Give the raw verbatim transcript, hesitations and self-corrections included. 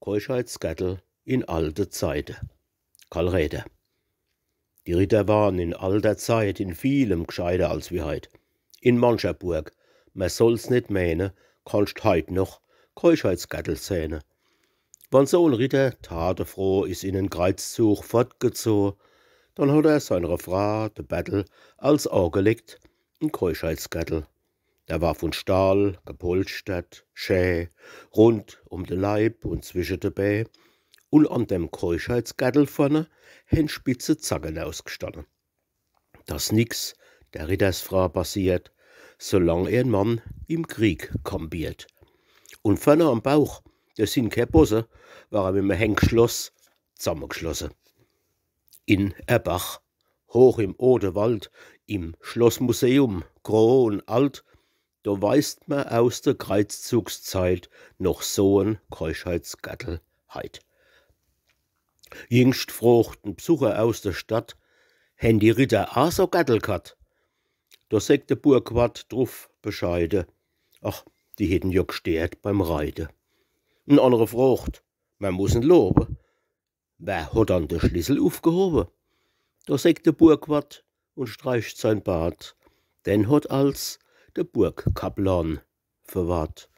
Keuschheitsgattel in alte Zeite. Karl Räder. Die Ritter waren in alter Zeit in vielem gscheiter als wie heit. In mancher Burg, mer soll's net meene, kannst heit noch Keuschheitsgattel sehne. Wann so en Ritter tatefroh is in en Kreizzug fortgezoh, dann hot er seiner Fra de Battel als agelegt, en Keuschheitsgattel. Der war vun Stahl, gepolstert, schä, rund um de Leib un zwische de Bä. Un an dem Keuschheitsgattel vorne hen spitze Zacke ausgestanne, dass nix der Rittersfra passiert, solang ihrn Mann im Krieg kampiert. Un vorne am Bauch, des sin kä Bosse, war er mit em Hängschloss zammegeschlosse. In Erbach, hoch im Odewald, im Schlossmuseum, gro un alt, do weist mer aus der Kreizzugszeit noch so en Keuschheitsgattel heit. Jingscht frocht en Bsucher aus der Stadt: Hen die Ritter a so Gattel ghat? Do sägt de Burgwart druf bescheide: Ach, die hätten jo gsteert beim Reite. En annere frocht, mer muss en lobe: Wer hot dann de Schlissel ufgehobe? Do sägt de Burgwart un streicht sein Bart: Den hot als de Burgkaplan verwahrt.